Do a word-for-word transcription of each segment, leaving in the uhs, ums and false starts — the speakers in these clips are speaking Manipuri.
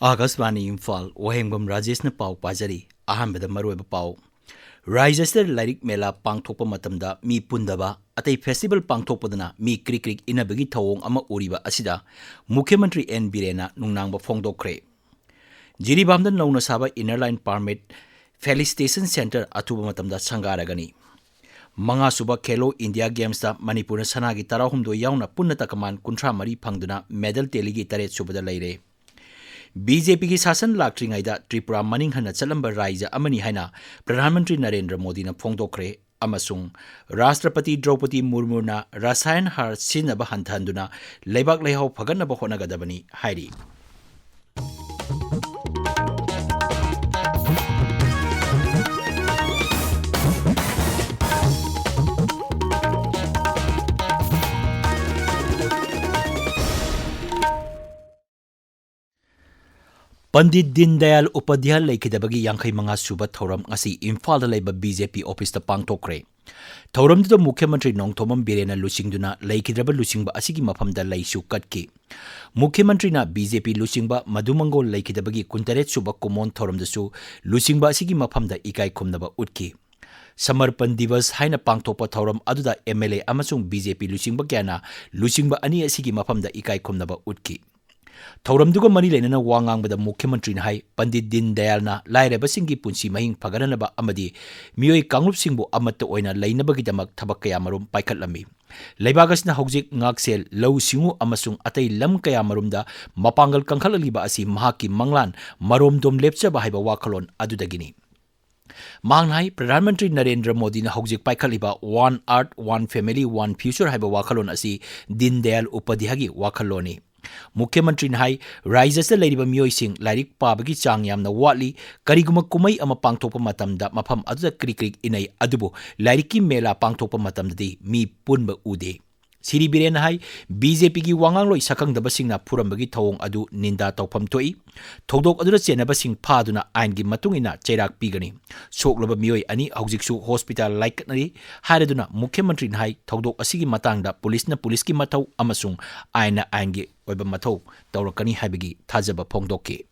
ꯑꯥꯀꯥꯁꯕꯥꯅꯤ ꯏꯝꯐꯥꯜ, ꯋꯥꯍꯦꯡꯕꯝ ꯔꯥꯖꯦꯁꯅ ꯄꯥꯎ ꯄꯥꯖꯔꯤ꯫ ꯑꯍꯥꯟꯕꯗ ꯃꯔꯨꯑꯣꯏꯕ ꯄꯥꯎ꯫ ꯔꯥꯖ꯭ꯌ ꯑꯁꯤꯗ ꯂꯥꯏꯔꯤꯛ ꯃꯦꯂꯥ ꯄꯥꯡꯊꯣꯛꯄ ꯃꯇꯝꯗ ꯃꯤ ꯄꯨꯟꯗꯕ, ꯑꯇꯩ ꯐꯦꯁꯇꯤꯚꯦꯜ ꯄꯥꯡꯊꯣꯛꯄꯗꯅ ꯃꯤ ꯀ꯭ꯔꯤꯛ ꯀ꯭ꯔꯤꯛ ꯏꯟꯅꯕꯒꯤ ꯊꯧꯑꯣꯡ ꯑꯃ ꯎꯔꯤꯕ ꯑꯁꯤꯗ ꯃꯨꯈ꯭ꯌ ꯃꯟꯇ꯭ꯔꯤ ꯑꯦꯟ ꯕꯤꯔꯦꯟꯅ ꯅꯨꯡꯅꯥꯡꯕ ꯐꯣꯡꯗꯣꯛꯈ꯭ꯔꯦ꯫ ꯖꯤꯔꯤꯕꯥꯝꯗ ꯅꯧꯅ ꯁꯥꯕ ꯏꯟꯅꯔ ꯂꯥꯏꯟ ꯄꯥꯔꯃꯤꯠ ꯐꯦꯁꯤꯂꯤꯇꯦꯁꯟ ꯁꯦꯟꯇꯔ ꯑꯊꯨꯕ ꯃꯇꯝꯗ ꯁꯪꯒꯥꯔꯒꯅꯤ꯫ ꯃꯉꯥꯁꯨꯕ ꯈꯦꯂꯣ ꯏꯟꯗꯤꯌꯥ ꯒꯦꯝꯁꯇ ꯃꯅꯤꯄꯨꯔꯅ ꯁꯅꯥꯒꯤ ꯇꯔꯥꯍꯨꯝꯗꯣꯏ ꯌꯥꯎꯅ ꯄꯨꯟꯅ ꯇꯀꯃꯥꯟ ꯀꯨꯟꯊ꯭ꯔꯥ ꯃꯔꯤ ꯐꯪꯗꯨꯅ ꯃꯦꯗꯜ ꯇꯦꯂꯤꯒꯤ ꯇꯔꯦꯠ ꯁꯨꯕꯗ ꯂꯩꯔꯦ꯫ ꯕꯤ ꯖꯦ ꯄꯤꯒꯤ ꯁꯥꯁꯟ ꯂꯥꯛꯇ꯭ꯔꯤꯉꯩꯗ ꯇ꯭ꯔꯤꯄꯨꯔꯥ ꯃꯅꯤꯡ ꯍꯟꯅ ꯆꯠꯂꯝꯕ ꯔꯥꯏꯖ꯭ꯌ ꯑꯃꯅꯤ ꯍꯥꯏꯅ ꯄ꯭ꯔꯙꯥꯟ ꯃꯟꯇ꯭ꯔꯤ ꯅꯔꯦꯟꯗ꯭ꯔ ꯃꯣꯗꯤꯅ ꯐꯣꯡꯗꯣꯛꯈ꯭ꯔꯦ ꯑꯃꯁꯨꯡ ꯔꯥꯁꯇ꯭ꯔꯄꯇꯤ ꯗ꯭ꯔꯧꯄꯗꯤ ꯃꯨꯔꯃꯨꯅ ꯔꯁꯥꯌꯟ ꯍꯥꯔ ꯁꯤꯖꯤꯟꯅꯕ ꯍꯟꯊꯍꯟꯗꯨꯅ ꯂꯩꯕꯥꯛ ꯂꯩꯍꯥꯎ ꯐꯒꯠꯅꯕ ꯍꯣꯠꯅꯒꯗꯕꯅꯤ ꯍꯥꯏꯔꯤ꯫ ꯄꯟꯗꯤꯠ ꯗꯤꯟ ꯗꯌꯥꯜ ꯎꯄꯥꯙ꯭ꯌꯥꯌ ꯂꯩꯈꯤꯗꯕꯒꯤ ꯌꯥꯡꯈꯩ ꯃꯉꯥ ꯁꯨꯕ ꯊꯧꯔꯝ ꯉꯁꯤ ꯏꯝꯐꯥꯜꯗ ꯂꯩꯕ ꯕꯤ ꯖꯦ ꯄꯤ ꯑꯣꯐꯤꯁꯇ ꯄꯥꯡꯊꯣꯛꯈ꯭ꯔꯦ꯫ ꯊꯧꯔꯝꯗꯨꯗ ꯃꯨꯈ꯭ꯌ ꯃꯟꯇ꯭ꯔꯤ ꯅꯣꯡꯊꯣꯝꯕꯝ ꯕꯤꯔꯦꯟꯅ ꯂꯨꯆꯤꯡꯗꯨꯅ ꯂꯩꯈꯤꯗ꯭ꯔꯕ ꯂꯨꯆꯤꯡꯕ ꯑꯁꯤꯒꯤ ꯃꯐꯝꯗ ꯂꯩꯁꯨ ꯀꯠꯈꯤ꯫ ꯃꯨꯈ꯭ꯌ ꯃꯟꯇ꯭ꯔꯤꯅ ꯕꯤ ꯖꯦ ꯄꯤ ꯂꯨꯆꯤꯡꯕ ꯃꯙꯨ ꯃꯪꯒꯣꯜ ꯂꯩꯈꯤꯗꯕꯒꯤ ꯀꯨꯟꯇꯔꯦꯠ ꯁꯨꯕ ꯀꯨꯃꯣꯟ ꯊꯧꯔꯝꯗꯁꯨ ꯂꯨꯆꯤꯡꯕ ꯑꯁꯤꯒꯤ ꯃꯐꯝꯗ ꯏꯀꯥꯏ ꯈꯨꯝꯅꯕ ꯎꯠꯈꯤ꯫ ꯁꯃꯔꯄꯟ ꯗꯤꯕꯁ ꯍꯥꯏꯅ ꯄꯥꯡꯊꯣꯛꯄ ꯊꯧꯔꯝ ꯑꯗꯨꯗ ꯑꯦꯝ ꯑꯦꯜ ꯑꯦ ꯑꯃꯁꯨꯡ ꯕꯤ ꯖꯦ ꯄꯤ ꯂꯨꯆꯤꯡꯕ ꯀꯌꯥꯅ ꯂꯨꯆꯤꯡꯕ ꯑꯅꯤ ꯑꯁꯤꯒꯤ ꯃꯐꯝꯗ ꯏꯀꯥꯏ ꯈꯨꯝꯅꯕ ꯎꯠꯈꯤ꯫ ꯊꯧꯔꯝꯗꯨꯒ ꯃꯔꯤ ꯂꯩꯅꯅ ꯋꯥ ꯉꯥꯡꯕꯗ ꯃꯨꯈ꯭ꯌ ꯃꯟꯇ꯭ꯔꯤꯅ ꯍꯥꯏ, ꯄꯟꯗꯤꯠ ꯗꯤꯟ ꯗꯌꯥꯜꯅ ꯂꯥꯏꯔꯕꯁꯤꯡꯒꯤ ꯄꯨꯟꯁꯤ ꯃꯍꯤꯡ ꯐꯒꯠꯍꯟꯅꯕ ꯑꯃꯗꯤ ꯃꯤꯑꯣꯏ ꯀꯥꯡꯂꯨꯞꯁꯤꯡꯕꯨ ꯑꯃꯠꯇ ꯑꯣꯏꯅ ꯂꯩꯅꯕꯒꯤꯗꯃꯛ ꯊꯕꯛ ꯀꯌꯥ ꯃꯔꯨꯝ ꯄꯥꯏꯈꯠꯂꯝꯃꯤ꯫ ꯂꯩꯕꯥꯛ ꯑꯁꯤꯅ ꯍꯧꯖꯤꯛ ꯉꯥꯛꯁꯦꯜ, ꯂꯧꯎ ꯁꯤꯡꯎ ꯑꯃꯁꯨꯡ ꯑꯇꯩ ꯂꯝ ꯀꯌꯥ ꯃꯔꯨꯝꯗ ꯃꯄꯥꯡꯒꯜ ꯀꯟꯈꯠꯂꯛꯂꯤꯕ ꯑꯁꯤ ꯃꯍꯥꯛꯀꯤ ꯃꯪꯂꯥꯟ ꯃꯔꯣꯝꯗꯣꯝ ꯂꯦꯞꯆꯕ ꯍꯥꯏꯕ ꯋꯥꯈꯜꯂꯣꯟ ꯑꯗꯨꯗꯒꯤꯅꯤ꯫ ꯃꯍꯥꯛꯅ ꯍꯥꯏ, ꯄ꯭ꯔꯙꯥꯟ ꯃꯟꯇ꯭ꯔꯤ ꯅꯔꯦꯟꯗ꯭ꯔ ꯃꯣꯗꯤꯅ ꯍꯧꯖꯤꯛ ꯄꯥꯏꯈꯠꯂꯤꯕ One Earth, One Family, One Future ꯍꯥꯏꯕ ꯋꯥꯈꯜꯂꯣꯟ ꯑꯁꯤ ꯗꯤꯟ ꯗꯌꯥꯜ ꯎꯄꯥꯙ꯭ꯌꯥꯌꯒꯤ ꯋꯥꯈꯜꯂꯣꯟꯅꯤ꯫ ꯃꯨꯈ꯭ꯌ ꯃꯟꯇ꯭ꯔꯤꯅ ꯍꯥꯏ, ꯔꯥꯖ꯭ꯌ ꯑꯁꯤꯗ ꯂꯩꯔꯤꯕ ꯃꯤꯑꯣꯏꯁꯤꯡ ꯂꯥꯏꯔꯤꯛ ꯄꯥꯕꯒꯤ ꯆꯥꯡ ꯌꯥꯝꯅ ꯋꯥꯠꯂꯤ꯫ ꯀꯔꯤꯒꯨꯝꯕ ꯀꯨꯝꯍꯩ ꯑꯃ ꯄꯥꯡꯊꯣꯛꯄ ꯃꯇꯝꯗ ꯃꯐꯝ ꯑꯗꯨꯗ ꯀ꯭ꯔꯤꯛ ꯀ꯭ꯔꯤꯛ ꯏꯟꯅꯩ, ꯑꯗꯨꯕꯨ ꯂꯥꯏꯔꯤꯛꯀꯤ ꯃꯦꯂꯥ ꯄꯥꯡꯊꯣꯛꯄ ꯃꯇꯝꯗꯗꯤ ꯃꯤ ꯄꯨꯟꯕ ꯎꯗꯦ꯫ ꯁꯤꯔꯤ ꯕꯤꯔꯦꯟꯅ ꯍꯥꯏ, ꯕꯤ ꯖꯦ ꯄꯤꯒꯤ ꯋꯥꯉꯥꯡꯂꯣꯏ ꯁꯛꯈꯪꯗꯕꯁꯤꯡꯅ ꯐꯨꯔꯝꯕꯒꯤ ꯊꯧꯑꯣꯡ ꯑꯗꯨ ꯅꯤꯟꯗꯥ ꯇꯧꯐꯝ ꯊꯣꯛꯏ꯫ ꯊꯧꯗꯣꯛ ꯑꯗꯨꯗ ꯆꯦꯟꯅꯕꯁꯤꯡ ꯐꯥꯗꯨꯅ ꯑꯥꯏꯟꯒꯤ ꯃꯇꯨꯡ ꯏꯟꯅ ꯆꯩꯔꯥꯛ ꯄꯤꯒꯅꯤ꯫ ꯁꯣꯛꯂꯕ ꯃꯤꯑꯣꯏ ꯑꯅꯤ ꯍꯧꯖꯤꯛꯁꯨ ꯍꯣꯁꯄꯤꯇꯥꯜ ꯂꯥꯏꯀꯠꯅꯔꯤ ꯍꯥꯏꯔꯗꯨꯅ ꯃꯨꯈ꯭ꯌ ꯃꯟꯇ꯭ꯔꯤꯅ ꯍꯥꯏ, ꯊꯧꯗꯣꯛ ꯑꯁꯤꯒꯤ ꯃꯇꯥꯡꯗ ꯄꯨꯂꯤꯁꯅ ꯄꯨꯂꯤꯁꯀꯤ ꯃꯊꯧ ꯑꯃꯁꯨꯡ ꯑꯥꯏꯟꯅ ꯑꯥꯏꯟꯒꯤ ꯑꯣꯏꯕ ꯃꯊꯧ ꯇꯧꯔꯛꯀꯅꯤ ꯍꯥꯏꯕꯒꯤ ꯊꯥꯖꯕ ꯐꯣꯡꯗꯣꯛꯈꯤ꯫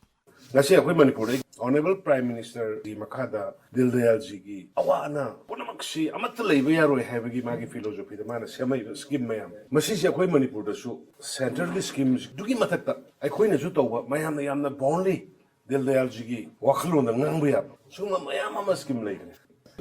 ꯉꯁꯤ ꯑꯩꯈꯣꯏ ꯃꯅꯤꯄꯨꯔꯗ Honourable Prime Ministerꯒꯤ ꯃꯈꯥꯗ ꯗꯤꯟ ꯗꯌꯥꯜꯖꯤꯒꯤ ꯑꯋꯥ ꯑꯅꯥ ꯄꯨꯝꯅꯃꯛꯁꯤ ꯑꯃꯠꯇ ꯂꯩꯕ ꯌꯥꯔꯣꯏ ꯍꯥꯏꯕꯒꯤ ꯃꯥꯒꯤ philosophyꯗ ꯃꯥꯅ ꯁꯦꯝꯃꯛꯏꯕ scheme ꯃꯌꯥꯝ, ꯃꯁꯤꯁꯦ ꯑꯩꯈꯣꯏ ꯃꯅꯤꯄꯨꯔꯗꯁꯨ centreꯒꯤ schemeꯗꯨꯒꯤ ꯃꯊꯛꯇ ꯑꯩꯈꯣꯏꯅꯁꯨ ꯇꯧꯕ, ꯃꯌꯥꯝꯅ ꯌꯥꯝꯅ boldly ꯗꯤꯟ ꯗꯌꯥꯜꯖꯤꯒꯤ ꯋꯥꯈꯜꯂꯣꯟꯗ ꯉꯥꯡꯕ ꯌꯥꯕ ꯁꯤꯒꯨꯝꯕ ꯃꯌꯥꯝ ꯑꯃ scheme ꯂꯩꯈ꯭ꯔꯦ꯫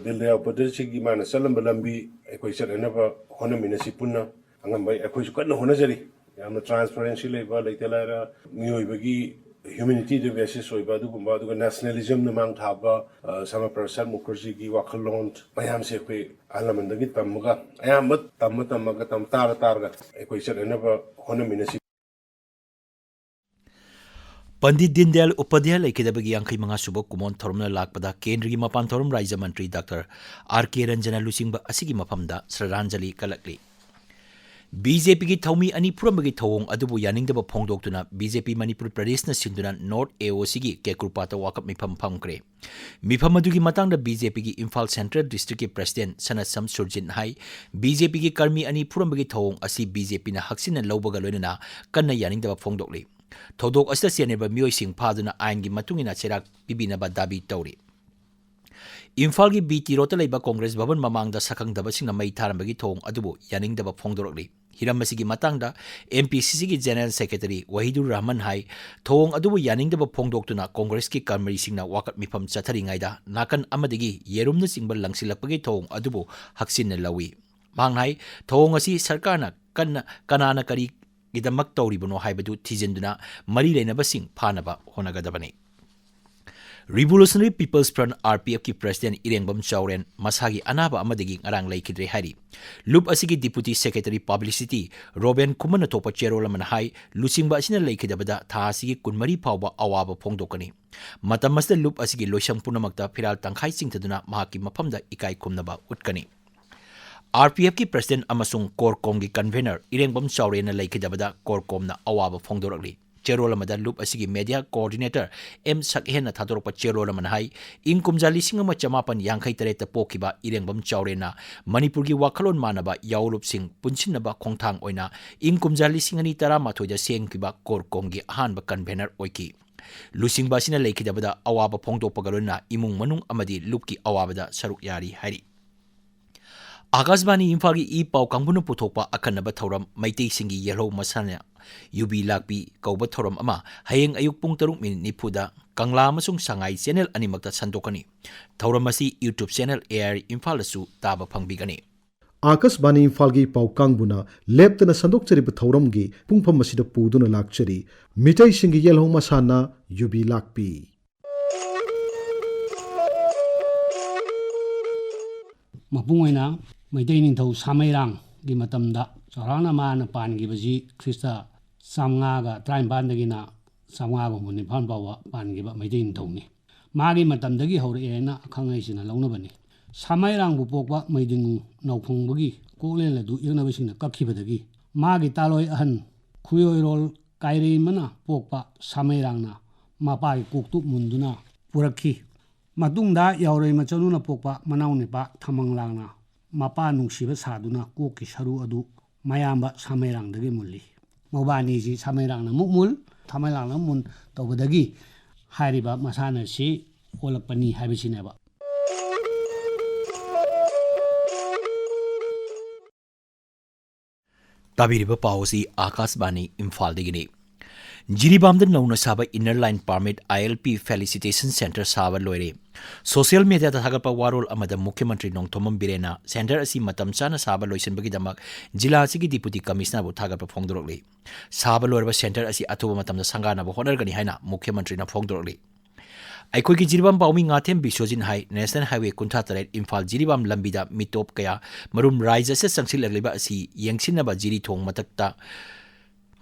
ꯗꯤꯟ ꯗꯌꯥꯜ ꯎꯄꯥꯙ꯭ꯌꯥꯌꯖꯤꯒꯤ ꯃꯥꯅ ꯆꯠꯂꯝꯕ ꯂꯝꯕꯤ ꯑꯩꯈꯣꯏ ꯆꯠꯅꯅꯕ ꯍꯣꯠꯅꯃꯤꯟꯅꯁꯤ ꯄꯨꯟꯅ꯫ ꯑꯉꯝꯕ ꯑꯩꯈꯣꯏꯁꯨ ꯀꯟꯅ ꯍꯣꯠꯅꯖꯔꯤ꯫ ꯌꯥꯝꯅ transparency ꯂꯩꯕ, ꯂꯩꯇ ꯂꯥꯏꯔ ꯃꯤꯑꯣꯏꯕꯒꯤ humanity basis ꯑꯣꯏꯕ ꯑꯗꯨꯒꯨꯝꯕ, ꯑꯗꯨꯒ nationalismꯅ ꯃꯥꯡ ꯊꯥꯕ, ꯑ, ꯁ꯭ꯌꯥꯃꯥ ꯄ꯭ꯔꯁꯥꯗ ꯃꯨꯈꯔꯖꯤꯒꯤ ꯋꯥꯈꯜꯂꯣꯟ ꯃꯌꯥꯝꯁꯦ ꯑꯩꯈꯣꯏ ꯑꯍꯜ ꯂꯃꯟꯗꯒꯤ ꯇꯝꯃꯒ, ꯑꯌꯥꯝꯕ ꯇꯝꯃ ꯇꯝꯃꯒ, ꯇꯝ ꯇꯥꯔ ꯇꯥꯔꯒ ꯑꯩꯈꯣꯏ ꯆꯠꯅꯅꯕ ꯍꯣꯠꯅꯃꯤꯟꯅꯁꯤ꯫ ꯄꯟꯗꯤꯠ ꯗꯤꯟ ꯗꯌꯥꯜ ꯎꯄꯥꯙ꯭ꯌꯥꯌ ꯂꯩꯈꯤꯗꯕꯒꯤ ꯌꯥꯡꯈꯩ ꯃꯉꯥ ꯁꯨꯕ ꯀꯨꯃꯣꯟ ꯊꯧꯔꯝꯅ ꯂꯥꯛꯄꯗ ꯀꯦꯟꯗ꯭ꯔꯒꯤ ꯃꯄꯥꯟ ꯊꯧꯔꯝ ꯔꯥꯖ꯭ꯌ ꯃꯟꯇ꯭ꯔꯤ ꯗꯥꯛꯇꯔ ꯑꯥꯔ ꯀꯦ ꯔꯟꯖꯟꯅ ꯂꯨꯆꯤꯡꯕ ꯑꯁꯤꯒꯤ ꯃꯐꯝꯗ ꯁ꯭ꯔꯗꯥꯟꯖꯂꯤ ꯀꯠꯂꯛꯂꯤ꯫ ꯕꯤ ꯖꯦ ꯄꯤꯒꯤ ꯊꯧꯃꯤ ꯑꯅꯤ ꯐꯨꯔꯝꯕꯒꯤ ꯊꯧꯑꯣꯡ ꯑꯗꯨꯕꯨ ꯌꯥꯅꯤꯡꯗꯕ ꯐꯣꯡꯗꯣꯛꯇꯨꯅ ꯕꯤ ꯖꯦ ꯄꯤ ꯃꯅꯤꯄꯨꯔ ꯄ꯭ꯔꯗꯦꯁꯅ ꯁꯤꯟꯗꯨꯅ North A O Cꯒꯤ ꯀꯦꯀ꯭ꯔꯨꯄꯥꯠꯇ ꯋꯥꯀꯠ ꯃꯤꯐꯝ ꯐꯝꯈ꯭ꯔꯦ꯫ ꯃꯤꯐꯝ ꯑꯗꯨꯒꯤ ꯃꯇꯥꯡꯗ ꯕꯤ ꯖꯦ ꯄꯤꯒꯤ ꯏꯝꯐꯥꯜ Central Districtꯀꯤ President ꯁꯅꯥꯁꯝ ꯁꯨꯔꯖꯤꯠꯅ ꯍꯥꯏ, ꯕꯤ ꯖꯦ ꯄꯤꯒꯤ ꯀꯔꯃꯤ ꯑꯅꯤ ꯐꯨꯔꯝꯕꯒꯤ ꯊꯧꯑꯣꯡ ꯑꯁꯤ ꯕꯤ ꯖꯦ ꯄꯤꯅ ꯍꯛꯆꯤꯟꯅ ꯂꯧꯕꯒ ꯂꯣꯏꯅꯅ ꯀꯟꯅ ꯌꯥꯅꯤꯡꯗꯕ ꯐꯣꯡꯗꯣꯛꯂꯤ꯫ ꯊꯧꯗꯣꯛ ꯑꯁꯤꯗ ꯆꯦꯟꯅꯔꯤꯕ ꯃꯤꯑꯣꯏꯁꯤꯡ ꯐꯥꯗꯨꯅ ꯑꯥꯏꯟꯒꯤ ꯃꯇꯨꯡ ꯏꯟꯅ ꯆꯩꯔꯥꯛ ꯄꯤꯕꯤꯅꯕ ꯗꯥꯕꯤ ꯇꯧꯔꯤ꯫ ꯏꯝꯐꯥꯜꯒꯤ ꯕꯤ ꯇꯤ ꯔꯣꯗꯇ ꯂꯩꯕ ꯀꯣꯡꯒ꯭ꯔꯦꯁ ꯚꯕꯟ ꯃꯃꯥꯡꯗ ꯁꯛꯈꯪꯗꯕꯁꯤꯡꯅ ꯃꯩ ꯊꯥꯔꯝꯕꯒꯤ ꯊꯧꯑꯣꯡ ꯑꯗꯨꯕꯨ ꯌꯥꯅꯤꯡꯗꯕ ꯐꯣꯡꯗꯣꯔꯛꯂꯤ꯫ ꯍꯤꯔꯝ ꯑꯁꯤꯒꯤ ꯃꯇꯥꯡꯗ ꯑꯦꯝ ꯄꯤ ꯁꯤ ꯁꯤꯒꯤ General Secretary ꯋꯥꯍꯤꯗꯨꯔ ꯔꯍꯃꯟ ꯍꯥꯏ, ꯊꯧꯑꯣꯡ ꯑꯗꯨꯕꯨ ꯌꯥꯅꯤꯡꯗꯕ ꯐꯣꯡꯗꯣꯛꯇꯨꯅ ꯀꯣꯡꯒ꯭ꯔꯦꯁꯀꯤ ꯀꯔꯃꯤꯁꯤꯡꯅ ꯋꯥꯀꯠ ꯃꯤꯐꯝ ꯆꯠꯊꯔꯤꯉꯩꯗ ꯅꯥꯀꯟ ꯑꯃꯗꯒꯤ ꯌꯦꯔꯨꯝꯅꯆꯤꯡꯕ ꯂꯪꯁꯤꯜꯂꯛꯄꯒꯤ ꯊꯧꯑꯣꯡ ꯑꯗꯨꯕꯨ ꯍꯛꯆꯤꯟꯅ ꯂꯧꯏ꯫ ꯃꯍꯥꯛꯅ ꯍꯥꯏ, ꯊꯧꯑꯣꯡ ꯑꯁꯤ ꯁꯔꯀꯥꯔꯅ ꯀꯟꯅ, ꯀꯅꯥꯅ ꯀꯔꯤꯒꯤꯗꯃꯛ ꯇꯧꯔꯤꯕꯅꯣ ꯍꯥꯏꯕꯗꯨ ꯊꯤꯖꯤꯟꯗꯨꯅ ꯃꯔꯤ ꯂꯩꯅꯕꯁꯤꯡ ꯐꯥꯅꯕ ꯍꯣꯠꯅꯒꯗꯕꯅꯤ꯫ Revolutionary People's Front, R P Fꯀꯤ President ꯏꯔꯦꯡꯕꯝ ꯆꯥꯎꯔꯦꯟ ꯃꯁꯥꯒꯤ ꯑꯅꯥꯕ ꯑꯃꯗꯒꯤ ꯉꯔꯥꯡ ꯂꯩꯈꯤꯗ꯭ꯔꯦ ꯍꯥꯏꯔꯤ꯫ ꯂꯨꯞ ꯑꯁꯤꯒꯤ Deputy Secretary Publicity ꯔꯣꯕꯦꯟ ꯈꯨꯃꯟꯅ ꯊꯣꯛꯄ ꯆꯦꯔꯣꯜ ꯑꯃꯅ ꯍꯥꯏ, ꯂꯨꯆꯤꯡꯕ ꯑꯁꯤꯅ ꯂꯩꯈꯤꯗꯕꯗ ꯊꯥ ꯑꯁꯤꯒꯤ ꯀꯨꯟꯃꯔꯤ ꯐꯥꯎꯕ ꯑꯋꯥꯕ ꯐꯣꯡꯗꯣꯛꯀꯅꯤ꯫ ꯃꯇꯝ ꯑꯁꯤꯗ ꯂꯨꯞ ꯑꯁꯤꯒꯤ ꯂꯣꯏꯁꯪ ꯄꯨꯝꯅꯃꯛꯇ ꯐꯤꯔꯥꯜ ꯇꯪꯈꯥꯏ ꯆꯤꯡꯊꯗꯨꯅ ꯃꯍꯥꯛꯀꯤ ꯃꯐꯝꯗ ꯏꯀꯥꯏ ꯈꯨꯝꯅꯕ ꯎꯠꯀꯅꯤ꯫ R P Fꯀꯤ President ꯑꯃꯁꯨꯡ CORCOMꯒꯤ Convener ꯏꯔꯦꯡꯕꯝ ꯆꯥꯎꯔꯦꯟꯅ ꯂꯩꯈꯤꯗꯕꯗ CORCOMꯅ ꯑꯋꯥꯕ ꯐꯣꯡꯗꯣꯔꯛꯂꯤ꯫ ꯆꯦꯔꯣꯜ ꯑꯃꯗ ꯂꯨꯞ ꯑꯁꯤꯒꯤ Media Coordinator ꯑꯦꯝ ꯁꯛꯍꯦꯟꯅ ꯊꯥꯗꯣꯔꯛꯄ ꯆꯦꯔꯣꯜ ꯑꯃꯅ ꯍꯥꯏ, ꯏꯪ ꯀꯨꯝꯖꯥ ꯂꯤꯁꯤꯡ ꯑꯃ ꯆꯃꯥꯄꯟ ꯌꯥꯡꯈꯩ ꯇꯔꯦꯠꯇ ꯄꯣꯛꯈꯤꯕ ꯏꯔꯦꯡꯕꯝ ꯆꯥꯎꯔꯦꯟꯅ ꯃꯅꯤꯄꯨꯔꯒꯤ ꯋꯥꯈꯜꯂꯣꯟ ꯃꯥꯟꯅꯕ ꯌꯥꯑꯣꯂꯨꯞꯁꯤꯡ ꯄꯨꯟꯁꯤꯟꯅꯕ ꯈꯣꯡꯊꯥꯡ ꯑꯣꯏꯅ ꯏꯪ ꯀꯨꯝꯖꯥ ꯂꯤꯁꯤꯡ ꯑꯅꯤ ꯇꯔꯥꯃꯥꯊꯣꯏꯗ ꯁꯦꯝꯈꯤꯕ CORCOMꯒꯤ ꯑꯍꯥꯟꯕ Convener ꯑꯣꯏꯈꯤ꯫ ꯂꯨꯆꯤꯡꯕ ꯑꯁꯤꯅ ꯂꯩꯈꯤꯗꯕꯗ ꯑꯋꯥꯕ ꯐꯣꯡꯗꯣꯛꯄꯒ ꯂꯣꯏꯅꯅ ꯏꯃꯨꯡ ꯃꯅꯨꯡ ꯑꯃꯗꯤ ꯂꯨꯞꯀꯤ ꯑꯋꯥꯕꯗ ꯁꯔꯨꯛ ꯌꯥꯔꯤ ꯍꯥꯏꯔꯤ꯫ ꯑꯥꯀꯥꯁꯕꯥꯅꯤ ꯏꯝꯐꯥꯜꯒꯤ ꯏ ꯄꯥꯎ ꯀꯥꯡꯕꯨꯅ ꯄꯨꯊꯣꯛꯄ ꯑꯈꯟꯅꯕ ꯊꯧꯔꯝ ꯃꯩꯇꯩꯁꯤꯡꯒꯤ ꯌꯦꯜꯍꯧ ꯃꯁꯥꯟꯅ ꯌꯨꯕꯤ ꯂꯥꯛꯄꯤ ꯀꯧꯕ ꯊꯧꯔꯝ ꯑꯃ ꯍꯌꯦꯡ ꯑꯌꯨꯛ ꯄꯨꯡ ꯇꯔꯨꯛ ꯃꯤꯅꯤꯠ ꯅꯤꯐꯨꯗ ꯀꯪꯂꯥ ꯑꯃꯁꯨꯡ ꯁꯉꯥꯏ ꯆꯦꯅꯦꯜ ꯑꯅꯤꯃꯛꯇ ꯁꯟꯗꯣꯛꯀꯅꯤ꯫ ꯊꯧꯔꯝ ꯑꯁꯤ YouTube channel A I R ꯏꯝꯐꯥꯜꯗꯁꯨ ꯇꯥꯕ ꯐꯪꯕꯤꯒꯅꯤ꯫ ꯑꯥꯀꯥꯁꯕꯥꯅꯤ ꯏꯝꯐꯥꯜꯒꯤ ꯄꯥꯎ ꯀꯥꯡꯕꯨꯅ ꯂꯦꯞꯇꯅ ꯁꯟꯗꯣꯛꯆꯔꯤꯕ ꯊꯧꯔꯝꯒꯤ ꯄꯨꯡꯐꯝ ꯑꯁꯤꯗ ꯄꯨꯗꯨꯅ ꯂꯥꯛꯆꯔꯤ꯫ ꯃꯤꯇꯩꯁꯤꯡꯒꯤ ꯌꯦꯜꯍꯧ ꯃꯁꯥꯟꯅ ꯌꯨꯕꯤ ꯂꯥꯛꯄꯤ꯫ ꯃꯄꯨꯡ ꯑꯣꯏꯅ ꯃꯩꯇꯩ ꯅꯤꯡꯊꯧ ꯁꯥꯃꯩꯔꯥꯡꯒꯤ ꯃꯇꯝꯗ ꯆꯥꯎꯔꯥꯛꯅ ꯃꯥꯅ ꯄꯥꯟꯈꯤꯕꯁꯤ ꯈ꯭ꯔꯤꯁꯇ ꯆꯥꯝꯃꯉꯥꯒ ꯇꯔꯥꯅꯤꯄꯥꯟꯗꯒꯤꯅ ꯆꯥꯝꯃꯉꯥꯒ ꯍꯨꯝꯐꯨ ꯅꯤꯄꯥꯟ ꯐꯥꯎꯕ ꯄꯥꯟꯈꯤꯕ ꯃꯩꯇꯩ ꯅꯤꯡꯊꯧꯅꯤ꯫ ꯃꯥꯒꯤ ꯃꯇꯝꯗꯒꯤ ꯍꯧꯔꯛꯑꯦꯅ ꯑꯈꯪ ꯑꯍꯩꯁꯤꯡꯅ ꯂꯧꯅꯕꯅꯤ꯫ ꯁꯥꯃꯩꯔꯥꯡꯕꯨ ꯄꯣꯛꯄ ꯃꯩꯗꯤꯡꯉꯨ ꯅꯥꯎꯐꯪꯕꯒꯤ ꯀꯣꯛꯂꯦꯟ ꯑꯗꯨ ꯌꯦꯛꯅꯕꯁꯤꯡꯅ ꯀꯛꯈꯤꯕꯗꯒꯤ ꯃꯥꯒꯤ ꯇꯥꯂꯣꯏ ꯑꯍꯟ ꯈꯨꯌꯣꯏꯔꯣꯜ ꯀꯥꯏꯔꯦꯝꯕꯅ ꯄꯣꯛꯄ ꯁꯥꯃꯩꯔꯥꯡꯅ ꯃꯄꯥꯒꯤ ꯀꯣꯛꯇꯨ ꯃꯨꯟꯗꯨꯅ ꯄꯨꯔꯛꯈꯤ꯫ ꯃꯇꯨꯡꯗ ꯌꯥꯎꯔꯩ ꯃꯆꯅꯨꯅ ꯄꯣꯛꯄ ꯃꯅꯥꯎ ꯅꯤꯄꯥ ꯊꯃꯪꯂꯥꯡꯅ ꯃꯄꯥ ꯅꯨꯡꯁꯤꯕ ꯁꯥꯗꯨꯅ ꯀꯣꯛꯀꯤ ꯁꯔꯨ ꯑꯗꯨ ꯃꯌꯥꯝꯕ ꯁꯥꯃꯩꯔꯥꯡꯗꯒꯤ ꯃꯨꯜꯂꯤ꯫ ꯃꯕꯥꯅꯤꯁꯤ ꯁꯥꯃꯩꯔꯥꯡꯅ ꯑꯃꯨꯛ ꯃꯨꯜ, ꯁꯥꯃꯩꯔꯥꯡꯅ ꯑꯃꯨꯛ ꯃꯨꯟ ꯇꯧꯕꯗꯒꯤ ꯍꯥꯏꯔꯤꯕ ꯃꯁꯥꯟꯅꯁꯤ ꯑꯣꯜꯂꯛꯄꯅꯤ ꯍꯥꯏꯕꯁꯤꯅꯦꯕ꯫ ꯇꯥꯕꯤꯔꯤꯕ ꯄꯥꯎ ꯑꯁꯤ ꯑꯥꯀꯥꯁꯕꯥꯅꯤ ꯏꯝꯐꯥꯜꯗꯒꯤꯅꯤ꯫ ꯖꯤꯔꯤꯕꯥꯝꯗ ꯅꯧꯅ ꯁꯥꯕ Inner Line Permit, I L P, Felicitation Center ꯁꯥꯕ ꯂꯣꯏꯔꯦ꯫ ꯁꯣꯁꯤꯌꯦꯜ ꯃꯤꯗꯤꯌꯥꯗ ꯊꯥꯒꯠꯄ ꯋꯥꯔꯣꯜ ꯑꯃꯗ ꯃꯨꯈ꯭ꯌ ꯃꯟꯇ꯭ꯔꯤ ꯅꯣꯡꯊꯣꯝꯕꯝ ꯕꯤꯔꯦꯟꯅ ꯁꯦꯟꯇꯔ ꯑꯁꯤ ꯃꯇꯝ ꯆꯥꯅ ꯁꯥꯕ ꯂꯣꯏꯁꯤꯟꯕꯒꯤꯗꯃꯛ ꯖꯤꯂꯥ ꯑꯁꯤꯒꯤ ꯗꯤꯄꯨꯇꯤ ꯀꯃꯤꯁꯅꯔꯕꯨ ꯊꯥꯒꯠꯄ ꯐꯣꯡꯗꯣꯔꯛꯂꯤ꯫ ꯁꯥꯕ ꯂꯣꯏꯔꯕ ꯁꯦꯟꯇꯔ ꯑꯁꯤ ꯑꯊꯨꯕ ꯃꯇꯝꯗ ꯁꯪꯒꯥꯅꯕ ꯍꯣꯠꯅꯔꯒꯅꯤ ꯍꯥꯏꯅ ꯃꯨꯈ꯭ꯌ ꯃꯟꯇ꯭ꯔꯤꯅ ꯐꯣꯡꯗꯣꯔꯛꯂꯤ꯫ ꯑꯩꯈꯣꯏꯒꯤ ꯖꯤꯔꯤꯕꯥꯝ ꯄꯥꯎꯃꯤ ꯉꯥꯊꯦꯝ ꯕꯤꯁ꯭ꯋꯖꯤꯠ ꯍꯥꯏ, ꯅꯦꯁꯅꯦꯜ ꯍꯥꯏꯋꯦ ꯀꯨꯟꯊ꯭ꯔꯥ ꯇꯔꯦꯠ ꯏꯝꯐꯥꯜ ꯖꯤꯔꯤꯕꯥꯝ ꯂꯝꯕꯤꯗ ꯃꯤꯇꯣꯞ ꯀꯌꯥ ꯃꯔꯨꯝ ꯔꯥꯏꯖ ꯑꯁꯤꯗ ꯆꯪꯁꯤꯜꯂꯛꯂꯤꯕ ꯑꯁꯤ ꯌꯦꯡꯁꯤꯟꯅꯕ ꯖꯤꯔꯤ ꯊꯣꯡ ꯃꯊꯛꯇ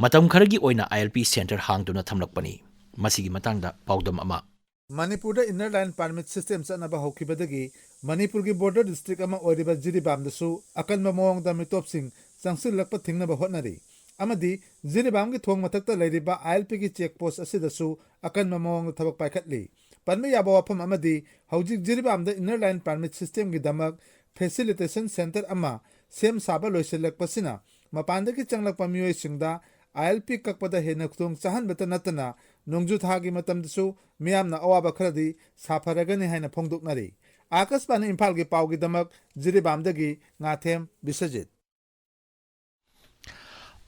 ꯃꯇꯝ ꯈꯔꯒꯤ ꯑꯣꯏꯅ I L P center ꯍꯥꯡꯗꯨꯅ ꯊꯝꯂꯛꯄꯅꯤ꯫ ꯃꯁꯤꯒꯤ ꯃꯇꯥꯡꯗ ꯄꯥꯎꯗꯝ ꯑꯃ꯫ ꯃꯅꯤꯄꯨꯔꯗ Inner Line Permit system ꯆꯠꯅꯕ ꯍꯧꯈꯤꯕꯗꯒꯤ ꯃꯅꯤꯄꯨꯔꯒꯤ border district ꯑꯃ ꯑꯣꯏꯔꯤꯕ ꯖꯤꯔꯤꯕꯥꯝꯗꯁꯨ ꯑꯀꯟꯕ ꯃꯑꯣꯡꯗ ꯃꯤꯇꯣꯞꯁꯤꯡ ꯆꯪꯁꯤꯜꯂꯛꯄ ꯊꯤꯡꯅꯕ ꯍꯣꯠꯅꯔꯤ ꯑꯃꯗꯤ ꯖꯤꯔꯤꯕꯥꯝꯒꯤ ꯊꯣꯡ ꯃꯊꯛꯇ ꯂꯩꯔꯤꯕ I L P ꯒꯤ check post ꯑꯁꯤꯗꯁꯨ ꯑꯀꯟꯕ ꯃꯑꯣꯡꯗ ꯊꯕꯛ ꯄꯥꯏꯈꯠꯂꯤ꯫ ꯄꯟꯕ ꯌꯥꯕ ꯋꯥꯐꯝ ꯑꯃꯗꯤ ꯍꯧꯖꯤꯛ ꯖꯤꯔꯤꯕꯥꯝꯗ Inner Line Permit system ꯒꯤꯗꯃꯛ facilitation center ꯑꯃ ꯁꯦꯝ ꯁꯥꯕ ꯂꯣꯏꯁꯤꯜꯂꯛꯄꯁꯤꯅ ꯃꯄꯥꯟꯗꯒꯤ ꯆꯪꯂꯛꯄ ꯃꯤꯑꯣꯏꯁꯤꯡꯗ I L P ꯀꯛꯄꯗ ꯍꯦꯟꯅ ꯈꯨꯗꯣꯡ ꯆꯥꯍꯟꯕꯇ ꯅꯠꯇꯅ ꯅꯣꯡꯖꯨ ꯊꯥꯒꯤ ꯃꯇꯝꯗꯁꯨ ꯃꯤꯌꯥꯝꯅ ꯑꯋꯥꯕ ꯈꯔꯗꯤ ꯁꯥꯐꯔꯒꯅꯤ ꯍꯥꯏꯅ ꯐꯣꯡꯗꯣꯛꯅꯔꯤ꯫ ꯑꯥꯀꯥꯁꯕꯥꯅꯤ ꯏꯝꯐꯥꯜꯒꯤ ꯄꯥꯎꯒꯤꯗꯃꯛ ꯖꯤꯔꯤꯕꯥꯝꯗꯒꯤ ꯉꯥꯊꯦꯝ ꯕꯤꯁ꯭ꯋꯖꯤꯠ꯫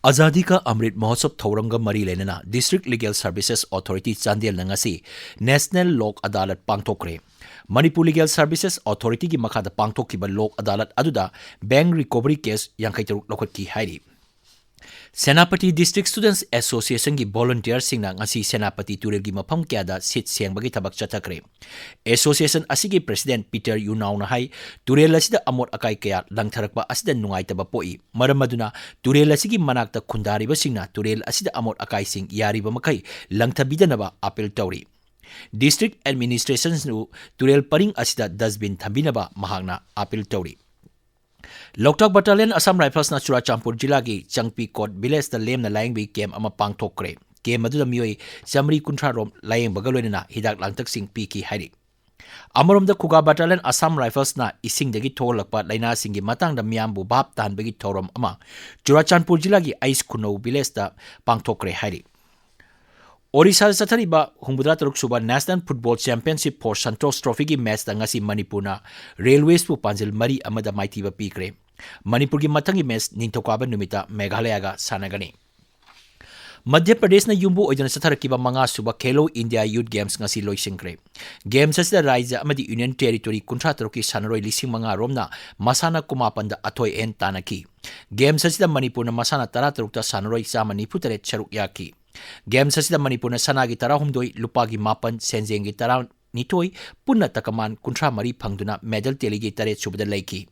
ꯑꯖꯥꯗꯤ ꯀꯥ ꯑꯃ꯭ꯔꯤꯠ ꯃꯍꯣꯠꯁꯕ ꯊꯧꯔꯝꯒ ꯃꯔꯤ ꯂꯩꯅꯅ District Legal Services Authority ꯆꯥꯟꯗꯦꯜꯅ ꯉꯁꯤ National ꯂꯣꯛ ꯑꯗꯥꯂꯠ ꯄꯥꯡꯊꯣꯛꯈ꯭ꯔꯦ꯫ ꯃꯅꯤꯄꯨꯔ Legal Services Authorityꯒꯤ ꯃꯈꯥꯗ ꯄꯥꯡꯊꯣꯛꯈꯤꯕ ꯂꯣꯛ ꯑꯗꯥꯂꯠ ꯑꯗꯨꯗ bank recovery case ꯌꯥꯡꯈꯩ ꯇꯔꯨꯛ ꯂꯧꯈꯠꯈꯤ ꯍꯥꯏꯔꯤ꯫ ꯁꯦꯅꯥꯄꯇꯤ District Students Associationꯒꯤ volunteerꯁꯤꯡꯅ ꯉꯁꯤ ꯁꯦꯅꯥꯄꯇꯤ ꯇꯨꯔꯦꯜꯒꯤ ꯃꯐꯝ ꯀꯌꯥꯗ ꯁꯤꯠ ꯁꯦꯡꯕꯒꯤ ꯊꯕꯛ ꯆꯠꯊꯈ꯭ꯔꯦ꯫ Association ꯑꯁꯤꯒꯤ President ꯄꯤꯇꯔ ꯌꯨꯅꯥꯎꯅ ꯍꯥꯏ, ꯇꯨꯔꯦꯜ ꯑꯁꯤꯗ ꯑꯃꯣꯠ ꯑꯀꯥꯏ ꯀꯌꯥ ꯂꯪꯊꯔꯛꯄ ꯑꯁꯤꯗ ꯅꯨꯡꯉꯥꯏꯇꯕ ꯄꯣꯛꯏ꯫ ꯃꯔꯝ ꯑꯗꯨꯅ ꯇꯨꯔꯦꯜ ꯑꯁꯤꯒꯤ ꯃꯅꯥꯛꯇ ꯈꯨꯟꯗꯥꯔꯤꯕꯁꯤꯡꯅ ꯇꯨꯔꯦꯜ ꯑꯁꯤꯗ ꯑꯃꯣꯠ ꯑꯀꯥꯏꯁꯤꯡ ꯌꯥꯔꯤꯕ ꯃꯈꯩ ꯂꯪꯊꯕꯤꯗꯅꯕ appeal ꯇꯧꯔꯤ꯫ District Administrationꯁꯨ ꯇꯨꯔꯦꯜ ꯄꯔꯤꯡ ꯑꯁꯤꯗ dustbin ꯊꯝꯕꯤꯅꯕ ꯃꯍꯥꯛꯅ appeal ꯇꯧꯔꯤ꯫ ꯂꯣꯛꯇꯥꯛ Battalion Assam Riflesꯅ ꯆꯨꯔꯥꯆꯥꯟꯄꯨꯔ ꯖꯤꯂꯥꯒꯤ ꯆꯪꯄꯤꯀꯣꯠ villageꯇ ꯂꯦꯝꯅ ꯂꯥꯌꯦꯡꯕꯒꯤ camp ꯑꯃ ꯄꯥꯡꯊꯣꯛꯈ꯭ꯔꯦ꯫ Camp ꯑꯗꯨꯗ ꯃꯤꯑꯣꯏ ꯆꯥꯃꯔꯤ ꯀꯨꯟꯊ꯭ꯔꯥ ꯔꯣꯝ ꯂꯥꯌꯦꯡꯕꯒ ꯂꯣꯏꯅꯅ ꯍꯤꯗꯥꯛ ꯂꯥꯡꯊꯛꯁꯤꯡ ꯄꯤꯈꯤ ꯍꯥꯏꯔꯤ꯫ ꯑꯃꯔꯣꯝꯗ ꯈꯨꯒꯥ Battalion Assam Riflesꯅ ꯏꯁꯤꯡꯗꯒꯤ ꯊꯣꯛꯍꯜꯂꯛꯄ ꯂꯥꯏꯅꯥꯁꯤꯡꯒꯤ ꯃꯇꯥꯡꯗ ꯃꯤꯌꯥꯝꯕꯨ ꯚꯥꯞ ꯇꯥꯍꯟꯕꯒꯤ ꯊꯧꯔꯝ ꯑꯃ ꯆꯨꯔꯥꯆꯥꯟꯄꯨꯔ ꯖꯤꯂꯥꯒꯤ ꯑꯩꯁ ꯈꯨꯅꯧ villageꯇ ꯄꯥꯡꯊꯣꯛꯈ꯭ꯔꯦ ꯍꯥꯏꯔꯤ꯫ ꯑꯣꯔꯤꯁꯥꯗ ꯆꯠꯊꯔꯤꯕ ꯍꯨꯝꯐꯨꯇꯔꯥ ꯇꯔꯨꯛ ꯁꯨꯕ National Football Championship for Santosh Trophyꯒꯤ matchꯇ ꯉꯁꯤ ꯃꯅꯤꯄꯨꯔꯅ Railwaysꯄꯨ ꯄꯥꯟꯖꯤꯜ ꯃꯔꯤ ꯑꯃꯗ ꯃꯥꯏꯊꯤꯕ ꯄꯤꯈ꯭ꯔꯦ꯫ ꯃꯅꯤꯄꯨꯔꯒꯤ ꯃꯊꯪꯒꯤ match ꯅꯤꯡꯊꯧꯀꯥꯕ ꯅꯨꯃꯤꯠꯇ ꯃꯦꯘꯥꯂꯌꯒ ꯁꯥꯟꯅꯒꯅꯤ꯫ ꯃꯙ꯭ꯌ ꯄ꯭ꯔꯗꯦꯁꯅ ꯌꯨꯝꯕꯨ ꯑꯣꯏꯗꯨꯅ ꯆꯠꯊꯔꯛꯈꯤꯕ ꯃꯉꯥ ꯁꯨꯕ Khelo India Youth Games ꯉꯁꯤ ꯂꯣꯏꯁꯤꯟꯈ꯭ꯔꯦ꯫ Games ꯑꯁꯤꯗ ꯔꯥꯖ꯭ꯌ ꯑꯃꯗꯤ Union Territory ꯀꯨꯟꯊ꯭ꯔꯥ ꯇꯔꯨꯛꯀꯤ ꯁꯥꯟꯅꯔꯣꯏ ꯂꯤꯁꯤꯡ ꯃꯉꯥ ꯔꯣꯝꯅ ꯃꯁꯥꯟꯅ ꯀꯨꯟꯃꯥꯄꯟꯗ ꯑꯊꯣꯏ ꯑꯍꯦꯟ ꯇꯥꯟꯅꯈꯤ꯫ Games ꯑꯁꯤꯗ ꯃꯅꯤꯄꯨꯔꯅ ꯃꯁꯥꯟꯅ ꯇꯔꯥ ꯇꯔꯨꯛꯇ ꯁꯥꯟꯅꯔꯣꯏ ꯆꯥꯝꯃ ꯅꯤꯐꯨ ꯇꯔꯦꯠ ꯁꯔꯨꯛ ꯌꯥꯈꯤ꯫ Games ꯑꯁꯤꯗ ꯃꯅꯤꯄꯨꯔꯅ ꯁꯅꯥꯒꯤ ꯇꯔꯥꯍꯨꯝꯗꯣꯏ, ꯂꯨꯄꯥꯒꯤ ꯃꯥꯄꯟ, ꯁꯦꯟꯖꯦꯡꯒꯤ ꯇꯔꯥꯅꯤꯊꯣꯏ, ꯄꯨꯟꯅ ꯇꯀꯃꯥꯟ ꯀꯨꯟꯊ꯭ꯔꯥ ꯃꯔꯤ ꯐꯪꯗꯨꯅ medal tallyꯒꯤ ꯇꯔꯦꯠ ꯁꯨꯕꯗ ꯂꯩꯈꯤ꯫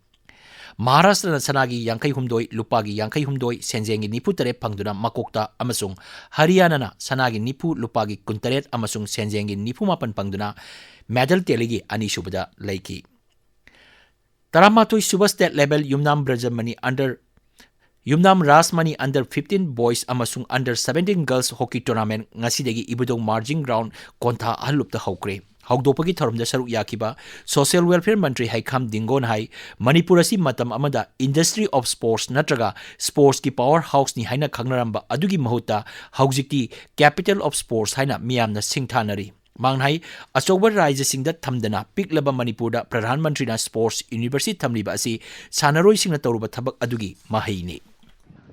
ꯃꯍꯥꯔꯥꯁꯇ꯭ꯔꯅ ꯁꯅꯥꯒꯤ ꯌꯥꯡꯈꯩ ꯍꯨꯝꯗꯣꯏ, ꯂꯨꯄꯥꯒꯤ ꯌꯥꯡꯈꯩ ꯍꯨꯝꯗꯣꯏ, ꯁꯦꯟꯖꯦꯡꯒꯤ ꯅꯤꯐꯨ ꯇꯔꯦꯠ ꯐꯪꯗꯨꯅ ꯃꯀꯣꯛꯇ ꯑꯃꯁꯨꯡ ꯍꯔꯤꯌꯥꯅꯥꯅ ꯁꯅꯥꯒꯤ ꯅꯤꯐꯨ, ꯂꯨꯄꯥꯒꯤ ꯀꯨꯟꯇꯔꯦꯠ ꯑꯃꯁꯨꯡ ꯁꯦꯟꯖꯦꯡꯒꯤ ꯅꯤꯐꯨ ꯃꯥꯄꯟ ꯐꯪꯗꯨꯅ medal tallyꯒꯤ ꯑꯅꯤꯁꯨꯕꯗ ꯂꯩꯈꯤ꯫ ꯇꯔꯥꯃꯥꯊꯣꯏ ꯁꯨꯕ state level ꯌꯨꯝꯅꯥꯝ ꯕ꯭ꯔꯖꯃꯅꯤ under, ꯌꯨꯝꯅꯥꯝ ꯔꯥꯖꯃꯅꯤ under fifteen boys ꯑꯃꯁꯨꯡ under seventeen girls hockey tournament ꯉꯁꯤꯗꯒꯤ ꯏꯕꯨꯙꯧ margin ground ꯀꯣꯟꯊꯥ ꯑꯍꯜꯂꯨꯞꯇ ꯍꯧꯈ꯭ꯔꯦ꯫ ꯍꯧꯗꯣꯛꯄꯒꯤ ꯊꯧꯔꯝꯗ ꯁꯔꯨꯛ ꯌꯥꯈꯤꯕ Social Welfare ꯃꯟꯇ꯭ꯔꯤ ꯍꯩꯈꯥꯝ ꯗꯤꯡꯒꯣꯅ ꯍꯥꯏ, ꯃꯅꯤꯄꯨꯔ ꯑꯁꯤ ꯃꯇꯝ ꯑꯃꯗ Industry of Sports ꯅꯠꯇ꯭ꯔꯒ Sports ꯀꯤ power house ꯅꯤ ꯍꯥꯏꯅ ꯈꯪꯅꯔꯝꯕ ꯑꯗꯨꯒꯤ ꯃꯍꯨꯠꯇ ꯍꯧꯖꯤꯛꯇꯤ Capital of Sports ꯍꯥꯏꯅ ꯃꯤꯌꯥꯝꯅ ꯁꯤꯡꯊꯥꯅꯔꯤ꯫ ꯃꯍꯥꯛꯅ ꯍꯥꯏ, ꯑꯆꯧꯕ ꯔꯥꯖ꯭ꯌꯁꯤꯡꯗ ꯊꯝꯗꯅ ꯄꯤꯛꯂꯕ ꯃꯅꯤꯄꯨꯔꯗ ꯄ꯭ꯔꯙꯥꯟ ꯃꯟꯇ꯭ꯔꯤꯅ Sports University ꯊꯝꯂꯤꯕ ꯑꯁꯤ ꯁꯥꯟꯅꯔꯣꯏꯁꯤꯡꯅ ꯇꯧꯔꯨꯕ ꯊꯕꯛ ꯑꯗꯨꯒꯤ ꯃꯍꯩꯅꯤ꯫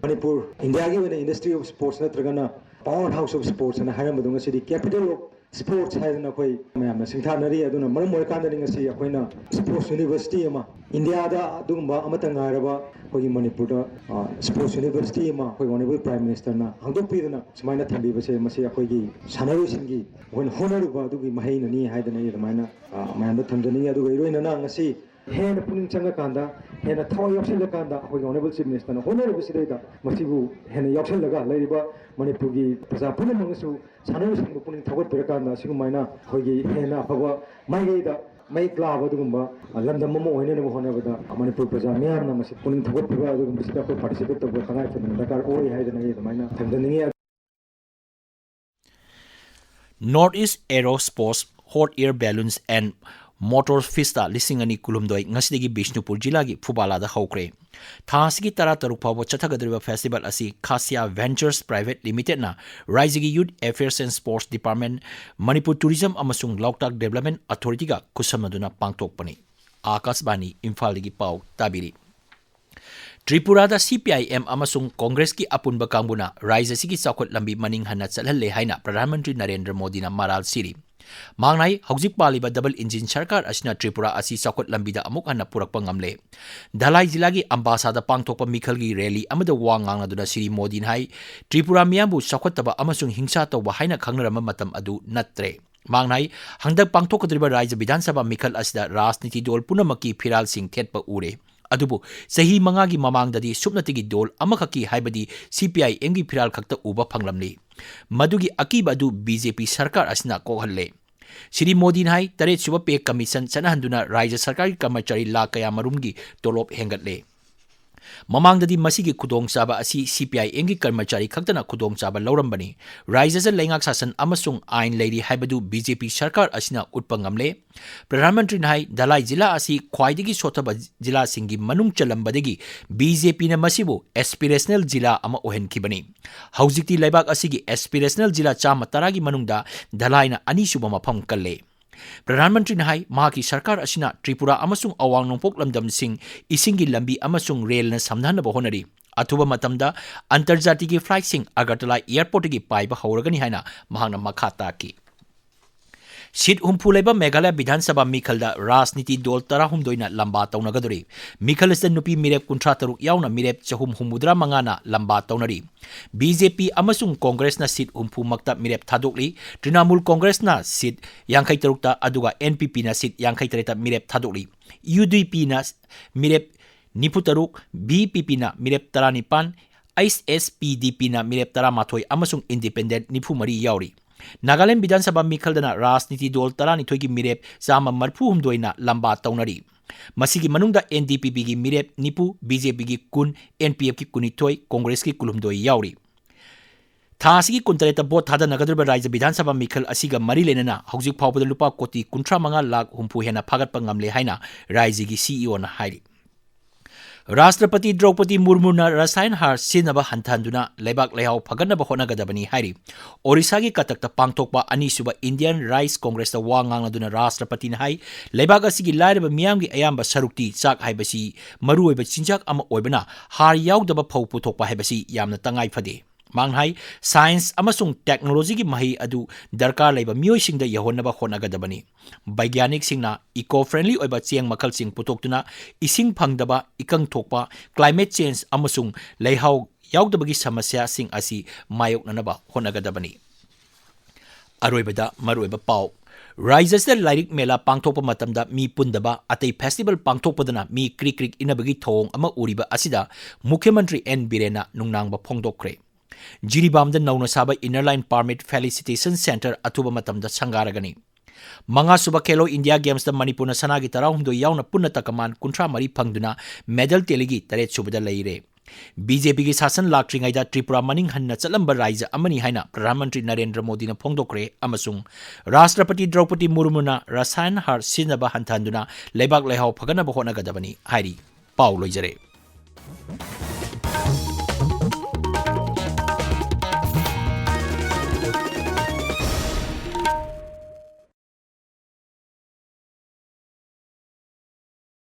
ꯃꯅꯤꯄꯨꯔ ꯏꯟꯗꯤꯌꯥꯒꯤ ꯑꯣꯏꯅ Industry of Sports ꯅꯠꯇ꯭ꯔꯒꯅ Power House of Sports ꯍꯥꯏꯅ ꯍꯥꯏꯔꯝꯕꯗꯣ ꯉꯁꯤꯗꯤ Capital of Sports ꯍꯥꯏꯗꯅ ꯑꯩꯈꯣꯏ ꯃꯌꯥꯝꯅ ꯁꯤꯡꯊꯥꯅꯔꯤ꯫ ꯑꯗꯨꯅ ꯃꯔꯝ ꯑꯣꯏꯔꯀꯥꯟꯗꯅꯤ ꯉꯁꯤ ꯑꯩꯈꯣꯏꯅ Sports University ꯑꯃ, ꯏꯟꯗꯤꯌꯥꯗ ꯑꯗꯨꯒꯨꯝꯕ ꯑꯃꯠꯇ ꯉꯥꯏꯔꯕ ꯑꯩꯈꯣꯏꯒꯤ ꯃꯅꯤꯄꯨꯔꯗ, ꯑ, Sports University ꯑꯃ ꯑꯩꯈꯣꯏ Honourable Prime Ministerꯅ ꯍꯥꯡꯗꯣꯛꯄꯤꯗꯨꯅ ꯁꯨꯃꯥꯏꯅ ꯊꯝꯕꯤꯕꯁꯦ, ꯃꯁꯤ ꯑꯩꯈꯣꯏꯒꯤ ꯁꯥꯟꯅꯔꯣꯏꯁꯤꯡꯒꯤ ꯑꯩꯈꯣꯏꯅ ꯍꯣꯠꯅꯔꯨꯕ ꯑꯗꯨꯒꯤ ꯃꯍꯩꯅꯅꯤ ꯍꯥꯏꯗꯅ ꯑꯩ ꯑꯗꯨꯃꯥꯏꯅ, ꯑ, ꯃꯌꯥꯝꯗ ꯊꯝꯖꯅꯤꯡꯉꯤ꯫ ꯑꯗꯨꯒ ꯏꯔꯣꯏꯅꯅ ꯉꯁꯤ ꯍꯦꯟꯅ ꯄꯨꯛꯅꯤꯡ ꯆꯪꯉꯀꯥꯟꯗ, ꯍꯦꯟꯅ ꯊꯋꯥꯏ ꯌꯥꯎꯁꯤꯜꯂꯀꯥꯟꯗ ꯑꯩꯈꯣꯏꯒꯤ Honourable Chief Ministerꯅ ꯍꯣꯠꯅꯔꯤꯕꯁꯤꯗꯩꯗ ꯃꯁꯤꯕꯨ ꯍꯦꯟꯅ ꯌꯥꯎꯁꯤꯜꯂꯒ ꯂꯩꯔꯤꯕ ꯃꯅꯤꯄꯨꯔꯒꯤ ꯄ꯭ꯔꯖꯥ ꯄꯨꯝꯅꯃꯛꯅꯁꯨ ꯁꯥꯟꯅꯔꯣꯏꯁꯤꯡꯕꯨ ꯄꯨꯛꯅꯤꯡ ꯊꯧꯒꯠꯄꯤꯔꯀꯥꯟꯗ ꯑꯁꯤꯒꯨꯝꯕ ꯑꯩꯈꯣꯏꯒꯤ ꯍꯦꯟꯅ ꯑꯐꯕ ꯃꯥꯏꯀꯩꯗ ꯃꯥꯏ ꯂꯥꯛꯄ ꯑꯗꯨꯒꯨꯝꯕ ꯂꯝꯗꯝ ꯑꯃ ꯑꯣꯏꯅꯅꯕ ꯍꯣꯠꯅꯕꯗ ꯃꯅꯤꯄꯨꯔ ꯄ꯭ꯔꯖꯥ ꯃꯤꯌꯥꯝꯅ ꯃꯁꯤ ꯄꯨꯛꯅꯤꯡ ꯊꯧꯒꯠꯄꯤꯕ, ꯑꯗꯨꯒꯨꯝꯕꯁꯤꯗ ꯑꯩꯈꯣꯏ participate ꯇꯧꯕ ꯇꯉꯥꯏ ꯐꯗꯅ ꯗꯔꯀꯥꯔ ꯑꯣꯏ ꯍꯥꯏꯗꯅ ꯑꯩ ꯑꯗꯨꯃꯥꯏꯅ ꯊꯝꯖꯅꯤꯡꯉꯤ꯫ North East Aero Sports Hot Air Balloons and Motor Fiesta ꯂꯤꯁꯤꯡ ꯑꯅꯤ ꯀꯨꯟꯍꯨꯝꯗꯣꯏ ꯉꯁꯤꯗꯒꯤ ꯕꯤꯁꯅꯨꯄꯨꯔ ꯖꯤꯂꯥꯒꯤ ꯐꯨꯕꯥꯂꯥꯗ ꯍꯧꯈ꯭ꯔꯦ꯫ ꯊꯥ ꯑꯁꯤꯒꯤ ꯇꯔꯥꯇꯔꯨꯛ ꯐꯥꯎꯕ ꯆꯠꯊꯒꯗꯧꯔꯤꯕ festival ꯑꯁꯤ Khassia Ventures Private Limitedꯅ ꯔꯥꯏꯖ꯭ꯌꯒꯤ Youth Affairs and Sports Department, Manipur Tourism ꯑꯃꯁꯨꯡ Loktak Development Authorityꯒ ꯈꯨꯠꯁꯝꯅꯗꯨꯅ ꯄꯥꯡꯊꯣꯛꯄꯅꯤ꯫ ꯑꯥꯀꯥꯁꯕꯥꯅꯤ ꯏꯝꯐꯥꯜꯗꯒꯤ ꯄꯥꯎ ꯇꯥꯕꯤꯔꯤ꯫ ꯇ꯭ꯔꯤꯄꯨꯔꯥꯗ CPIM ꯑꯃꯁꯨꯡ ꯀꯣꯡꯒ꯭ꯔꯦꯁꯀꯤ ꯑꯄꯨꯟꯕ ꯀꯥꯡꯕꯨꯅ ꯔꯥꯖ꯭ꯌ ꯑꯁꯤꯒꯤ ꯆꯥꯎꯈꯠ ꯂꯝꯕꯤ ꯃꯅꯤꯡ ꯍꯟꯅ ꯆꯠꯍꯜꯂꯦ ꯍꯥꯏꯅ ꯄ꯭ꯔꯙꯥꯟ ꯃꯟꯇ꯭ꯔꯤ ꯅꯔꯦꯟꯗ꯭ꯔ ꯃꯣꯗꯤꯅ ꯃꯔꯥꯜ ꯁꯤꯔꯤ꯫ ꯃꯍꯥꯛꯅ ꯍꯥꯏ, ꯍꯧꯖꯤꯛ ꯄꯥꯜꯂꯤꯕ double engine ꯁꯔꯀꯥꯔ ꯑꯁꯤꯅ ꯇ꯭ꯔꯤꯄꯨꯔꯥ ꯑꯁꯤ ꯆꯥꯎꯈꯠ ꯂꯝꯕꯤꯗ ꯑꯃꯨꯛ ꯍꯟꯅ ꯄꯨꯔꯛꯄ ꯉꯝꯂꯦ꯫ ꯙꯂꯥꯏ ꯖꯤꯂꯥꯒꯤ ꯑꯝꯕꯥꯁꯥꯗ ꯄꯥꯡꯊꯣꯛꯄ ꯃꯤꯈꯜꯒꯤ rally ꯑꯃꯗ ꯋꯥ ꯉꯥꯡꯂꯗꯨꯅ ꯁꯤꯔꯤ ꯃꯣꯗꯤꯅ ꯍꯥꯏ, ꯇ꯭ꯔꯤꯄꯨꯔꯥ ꯃꯤꯌꯥꯝꯕꯨ ꯆꯥꯎꯈꯠꯇꯕ ꯑꯃꯁꯨꯡ ꯍꯤꯡꯁꯥ ꯇꯧꯕ ꯍꯥꯏꯅ ꯈꯪꯅꯔꯝꯕ ꯃꯇꯝ ꯑꯗꯨ ꯅꯠꯇ꯭ꯔꯦ꯫ ꯃꯍꯥꯛꯅ ꯍꯥꯏ, ꯍꯟꯗꯛ ꯄꯥꯡꯊꯣꯛꯀꯗꯧꯔꯤꯕ ꯔꯥꯖ꯭ꯌ ꯕꯤꯙꯥꯟ ꯁꯚꯥ ꯃꯤꯈꯜ ꯑꯁꯤꯗ ꯔꯥꯖꯅꯤꯇꯤ ꯗꯣꯜ ꯄꯨꯝꯅꯃꯛꯀꯤ ꯐꯤꯔꯥꯜꯁꯤꯡ ꯊꯦꯠꯄ ꯎꯔꯦ꯫ ꯑꯗꯨꯕꯨ ꯆꯍꯤ ꯃꯉꯥꯒꯤ ꯃꯃꯥꯡꯗꯗꯤ ꯁꯨꯞꯅꯇꯒꯤ ꯗꯣꯜ ꯑꯃꯈꯛꯀꯤ, ꯍꯥꯏꯕꯗꯤ CPIMꯒꯤ ꯐꯤꯔꯥꯜ ꯈꯛꯇ ꯎꯕ ꯐꯪꯂꯝꯂꯤ꯫ ꯃꯗꯨꯒꯤ ꯑꯀꯤꯕ ꯑꯗꯨ BJP ꯁꯔꯀꯥꯔ ꯑꯁꯤꯅ ꯀꯣꯛꯍꯜꯂꯦ꯫ ꯁꯤꯔꯤ ꯃꯣꯗꯤꯅ ꯍꯥꯏ, ꯇꯔꯦꯠ ꯁꯨꯕ pay commission ꯆꯠꯅꯍꯟꯗꯨꯅ ꯔꯥꯖ꯭ꯌ ꯁꯔꯀꯥꯔꯒꯤ ꯀꯔꯃꯆꯥꯔꯤ ꯂꯥꯈ ꯀꯌꯥ ꯃꯔꯨꯝꯒꯤ ꯇꯣꯂꯣꯞ ꯍꯦꯟꯒꯠꯂꯦ꯫ ꯃꯃꯥꯡꯗꯗꯤ ꯃꯁꯤꯒꯤ ꯈꯨꯗꯣꯡꯆꯥꯕ ꯑꯁꯤ CPIMꯒꯤ ꯀꯔꯃꯆꯥꯔꯤ ꯈꯛꯇꯅ ꯈꯨꯗꯣꯡꯆꯥꯕ ꯂꯧꯔꯝꯕꯅꯤ꯫ ꯔꯥꯖ꯭ꯌꯗ ꯂꯩꯉꯥꯛ ꯁꯥꯁꯟ ꯑꯃꯁꯨꯡ ꯑꯥꯏꯟ ꯂꯩꯔꯤ ꯍꯥꯏꯕꯗꯨ BJP ꯁꯔꯀꯥꯔ ꯑꯁꯤꯅ ꯎꯠꯄ ꯉꯝꯂꯦ꯫ ꯄ꯭ꯔꯙꯥꯟ ꯃꯟꯇ꯭ꯔꯤꯅ ꯍꯥꯏ, ꯙꯂꯥꯏ ꯖꯤꯂꯥ ꯑꯁꯤ ꯈ꯭ꯋꯥꯏꯗꯒꯤ ꯁꯣꯠꯊꯕ ꯖꯤꯂꯥꯁꯤꯡꯒꯤ ꯃꯅꯨꯡ ꯆꯜꯂꯝꯕꯗꯒꯤ BJPꯅ ꯃꯁꯤꯕꯨ aspirational ꯖꯤꯂꯥ ꯑꯃ ꯑꯣꯏꯍꯟꯈꯤꯕꯅꯤ꯫ ꯍꯧꯖꯤꯛꯇꯤ ꯂꯩꯕꯥꯛ ꯑꯁꯤꯒꯤ aspirational ꯖꯤꯂꯥ ꯆꯥꯝꯃ ꯇꯔꯥꯒꯤ ꯃꯅꯨꯡꯗ ꯙꯂꯥꯏꯅ ꯑꯅꯤꯁꯨꯕ ꯃꯐꯝ ꯀꯜꯂꯦ꯫ ꯄ꯭ꯔꯙꯥꯟ ꯃꯟꯇ꯭ꯔꯤꯅ ꯍꯥꯏ, ꯃꯍꯥꯛꯀꯤ ꯁꯔꯀꯥꯔ ꯑꯁꯤꯅ ꯇ꯭ꯔꯤꯄꯨꯔꯥ ꯑꯃꯁꯨꯡ ꯑꯋꯥꯡ ꯅꯣꯡꯄꯣꯛ ꯂꯝꯗꯝꯁꯤꯡ ꯏꯁꯤꯡꯒꯤ ꯂꯝꯕꯤ ꯑꯃꯁꯨꯡ ꯔꯦꯜꯅ ꯁꯝꯅꯍꯟꯅꯕ ꯍꯣꯠꯅꯔꯤ꯫ ꯑꯊꯨꯕ ꯃꯇꯝꯗ ꯑꯟꯇꯔꯖꯥꯇꯤꯒꯤ flightꯁꯤꯡ ꯑꯒꯔꯇꯂꯥ airportꯇꯒꯤ ꯄꯥꯏꯕ ꯍꯧꯔꯒꯅꯤ ꯍꯥꯏꯅ ꯃꯍꯥꯛꯅ ꯃꯈꯥ ꯇꯥꯈꯤ꯫ Seat ꯍꯨꯝꯐꯨ ꯂꯩꯕ ꯃꯦꯘꯥꯂꯌ ꯕꯤꯙꯥꯟ ꯁꯚꯥ ꯃꯤꯈꯜꯗ ꯔꯥꯖꯅꯤꯇꯤ ꯗꯣꯜ ꯇꯔꯥꯍꯨꯝꯗꯣꯏꯅ ꯂꯝꯕꯥ ꯇꯧꯅꯒꯗꯧꯔꯤ꯫ ꯃꯤꯈꯜ ꯑꯁꯤꯗ ꯅꯨꯄꯤ ꯃꯤꯔꯦꯞ ꯀꯨꯟꯊ꯭ꯔꯥ ꯇꯔꯨꯛ ꯌꯥꯎꯅ ꯃꯤꯔꯦꯞ ꯆꯍꯨꯝ ꯍꯨꯝꯐꯨꯇꯔꯥ ꯃꯉꯥꯅ ꯂꯝꯕꯥ ꯇꯧꯅꯔꯤ꯫ BJP ꯑꯃꯁꯨꯡ ꯀꯣꯡꯒ꯭ꯔꯦꯁꯅ seat ꯍꯨꯝꯐꯨ ꯃꯛꯇ ꯃꯤꯔꯦꯞ ꯊꯥꯗꯣꯛꯂꯤ꯫ ꯇ꯭ꯔꯤꯅꯥꯃꯨꯜ ꯀꯣꯡꯒ꯭ꯔꯦꯁꯅ seat ꯌꯥꯡꯈꯩ ꯇꯔꯨꯛꯇ, ꯑꯗꯨꯒ NPPꯅ seat ꯌꯥꯡꯈꯩ ꯇꯔꯦꯠꯇ ꯃꯤꯔꯦꯞ ꯊꯥꯗꯣꯛꯂꯤ꯫ UDPꯅ ꯃꯤꯔꯦꯞ ꯅꯤꯐꯨ ꯇꯔꯨꯛ, VPPꯅ ꯃꯤꯔꯦꯞ ꯇꯔꯥꯅꯤꯄꯥꯟ, HSPDPꯅ ꯃꯤꯔꯦꯞ ꯇꯔꯥꯃꯥꯊꯣꯏ ꯑꯃꯁꯨꯡ independent ꯅꯤꯐꯨ ꯃꯔꯤ ꯌꯥꯎꯔꯤ꯫ ꯅꯥꯒꯥꯂꯦꯟ ꯕꯤꯙꯥꯟ ꯁꯚꯥ ꯃꯤꯈꯜꯗꯅ ꯔꯥꯖꯅꯤꯇꯤ ꯗꯣꯜ ꯇꯔꯥꯅꯤꯊꯣꯏꯒꯤ ꯃꯤꯔꯦꯞ ꯆꯥꯝꯃ ꯃꯔꯤꯐꯨ ꯍꯨꯝꯗꯣꯏꯅ ꯂꯝꯕꯥ ꯇꯧꯅꯔꯤ꯫ ꯃꯁꯤꯒꯤ ꯃꯅꯨꯡꯗ NDPPꯒꯤ ꯃꯤꯔꯦꯞ ꯅꯤꯐꯨ, BJPꯒꯤ ꯀꯨꯟ, NPFꯀꯤ ꯀꯨꯟꯅꯤꯊꯣꯏ, ꯀꯣꯡꯒ꯭ꯔꯦꯁꯀꯤ ꯀꯨꯟꯍꯨꯝꯗꯣꯏ ꯌꯥꯎꯔꯤ꯫ ꯊꯥ ꯑꯁꯤꯒꯤ ꯀꯨꯟꯇꯔꯦꯠꯇ ꯚꯣꯠ ꯊꯥꯗꯅꯒꯗꯧꯔꯤꯕ ꯔꯥꯖ꯭ꯌ ꯕꯤꯙꯥꯟ ꯁꯚꯥ ꯃꯤꯈꯜ ꯑꯁꯤꯒ ꯃꯔꯤ ꯂꯩꯅꯅ ꯍꯧꯖꯤꯛ ꯐꯥꯎꯕꯗ ꯂꯨꯄꯥ ꯀꯣꯇꯤ ꯀꯨꯟꯊ꯭ꯔꯥ ꯃꯉꯥ ꯂꯥꯈ ꯍꯨꯝꯐꯨ ꯍꯦꯟꯅ ꯐꯥꯒꯠꯄ ꯉꯝꯂꯦ ꯍꯥꯏꯅ ꯔꯥꯖ꯭ꯌꯒꯤ CEOꯅ ꯍꯥꯏꯔꯤ꯫ ꯔꯥꯁꯇ꯭ꯔꯄꯇꯤ ꯗ꯭ꯔꯧꯄꯗꯤ ꯃꯨꯔꯃꯨꯅ ꯔꯁꯥꯌꯟ ꯍꯥꯔ ꯁꯤꯖꯤꯟꯅꯕ ꯍꯟꯊꯍꯟꯗꯨꯅ ꯂꯩꯕꯥꯛ ꯂꯩꯍꯥꯎ ꯐꯒꯠꯅꯕ ꯍꯣꯠꯅꯒꯗꯕꯅꯤ ꯍꯥꯏꯔꯤ꯫ ꯑꯣꯔꯤꯁꯥꯒꯤ ꯀꯇꯛꯇ ꯄꯥꯡꯊꯣꯛꯄ ꯑꯅꯤꯁꯨꯕ Indian Rice Congressꯇ ꯋꯥ ꯉꯥꯡꯂꯗꯨꯅ ꯔꯥꯁꯇ꯭ꯔꯄꯇꯤꯅ ꯍꯥꯏ, ꯂꯩꯕꯥꯛ ꯑꯁꯤꯒꯤ ꯂꯥꯏꯔꯕ ꯃꯤꯌꯥꯝꯒꯤ ꯑꯌꯥꯝꯕ ꯁꯔꯨꯛꯇꯤ ꯆꯥꯛ ꯍꯥꯏꯕꯁꯤ ꯃꯔꯨꯑꯣꯏꯕ ꯆꯤꯟꯖꯥꯛ ꯑꯃ ꯑꯣꯏꯕꯅ ꯍꯥꯔ ꯌꯥꯎꯗꯕ ꯐꯧ ꯄꯨꯊꯣꯛꯄ ꯍꯥꯏꯕꯁꯤ ꯌꯥꯝꯅ ꯇꯉꯥꯏ ꯐꯗꯦ꯫ ꯃꯍꯥꯛꯅ ꯍꯥꯏ, science ꯑꯃꯁꯨꯡ technologyꯒꯤ ꯃꯍꯩ ꯑꯗꯨ ꯗꯔꯀꯥꯔ ꯂꯩꯕ ꯃꯤꯑꯣꯏꯁꯤꯡꯗ ꯌꯧꯍꯟꯅꯕ ꯍꯣꯠꯅꯒꯗꯕꯅꯤ꯫ ꯕꯩꯒ꯭ꯌꯥꯅꯤꯛꯁꯤꯡꯅ eco-friendly ꯑꯣꯏꯕ ꯆꯦꯡ ꯃꯈꯜꯁꯤꯡ ꯄꯨꯊꯣꯛꯇꯨꯅ ꯏꯁꯤꯡ ꯐꯪꯗꯕ, ꯏꯀꯪ ꯊꯣꯛꯄ, climate change ꯑꯃꯁꯨꯡ ꯂꯩꯍꯥꯎ ꯌꯥꯎꯗꯕꯒꯤ ꯁꯃꯁ꯭ꯌꯥꯁꯤꯡ ꯑꯁꯤ ꯃꯥꯌꯣꯛꯅꯅꯕ ꯍꯣꯠꯅꯒꯗꯕꯅꯤ꯫ ꯑꯔꯣꯏꯕꯗ ꯃꯔꯨꯑꯣꯏꯕ ꯄꯥꯎ꯫ ꯔꯥꯖ꯭ꯌ ꯑꯁꯤꯗ ꯂꯥꯏꯔꯤꯛ ꯃꯦꯂꯥ ꯄꯥꯡꯊꯣꯛꯄ ꯃꯇꯝꯗ ꯃꯤ ꯄꯨꯟꯗꯕ, ꯑꯇꯩ festival ꯄꯥꯡꯊꯣꯛꯄꯗꯅ ꯃꯤ ꯀ꯭ꯔꯤꯛ ꯀ꯭ꯔꯤꯛ ꯏꯟꯅꯕꯒꯤ ꯊꯧꯑꯣꯡ ꯑꯃ ꯎꯔꯤꯕ ꯑꯁꯤꯗ ꯃꯨꯈ꯭ꯌ ꯃꯟꯇ꯭ꯔꯤ ꯑꯦꯟ ꯕꯤꯔꯦꯟꯅ ꯅꯨꯡꯅꯥꯡꯕ ꯐꯣꯡꯗꯣꯛꯈ꯭ꯔꯦ꯫ ꯖꯤꯔꯤꯕꯥꯝꯗ ꯅꯧꯅ ꯁꯥꯕ Inner Line Permit Felicitation Center ꯑꯊꯨꯕ ꯃꯇꯝꯗ ꯁꯪꯒꯥꯔꯒꯅꯤ꯫ ꯃꯉꯥꯁꯨꯕ ꯈꯦꯂꯣ ꯏꯟꯗꯤꯌꯥ ꯒꯦꯝꯁꯇ ꯃꯅꯤꯄꯨꯔꯅ ꯁꯅꯥꯒꯤ ꯇꯔꯥꯍꯨꯝꯗꯣꯏ ꯌꯥꯎꯅ ꯄꯨꯟꯅ ꯇꯀꯃꯥꯟ ꯀꯨꯟꯊ꯭ꯔꯥ ꯃꯔꯤ ꯐꯪꯗꯨꯅ ꯃꯦꯗꯜ ꯇꯦꯂꯤꯒꯤ ꯇꯔꯦꯠ ꯁꯨꯕꯗ ꯂꯩꯔꯦ꯫ ꯕꯤ ꯖꯦ ꯄꯤꯒꯤ ꯁꯥꯁꯟ ꯂꯥꯛꯇ꯭ꯔꯤꯉꯩꯗ ꯇ꯭ꯔꯤꯄꯨꯔꯥ ꯃꯅꯤꯡ ꯍꯟꯅ ꯆꯠꯂꯝꯕ ꯔꯥꯏꯖ꯭ꯌ ꯑꯃꯅꯤ ꯍꯥꯏꯅ ꯄ꯭ꯔꯙꯥꯟ ꯃꯟꯇ꯭ꯔꯤ ꯅꯔꯦꯟꯗ꯭ꯔ ꯃꯣꯗꯤꯅ ꯐꯣꯡꯗꯣꯛꯈ꯭ꯔꯦ ꯑꯃꯁꯨꯡ ꯔꯥꯁꯇ꯭ꯔꯄꯇꯤ ꯗ꯭ꯔꯧꯄꯗꯤ ꯃꯨꯔꯃꯨꯅ ꯔꯁꯥꯌꯟ ꯍꯥꯔ ꯁꯤꯖꯤꯟꯅꯕ ꯍꯟꯊꯍꯟꯗꯨꯅ ꯂꯩꯕꯥꯛ ꯂꯩꯍꯥꯎ ꯐꯒꯠꯅꯕ ꯍꯣꯠꯅꯒꯗꯕꯅꯤ ꯍꯥꯏꯔꯤ꯫ ꯄꯥꯎ ꯂꯣꯏꯖꯔꯦ꯫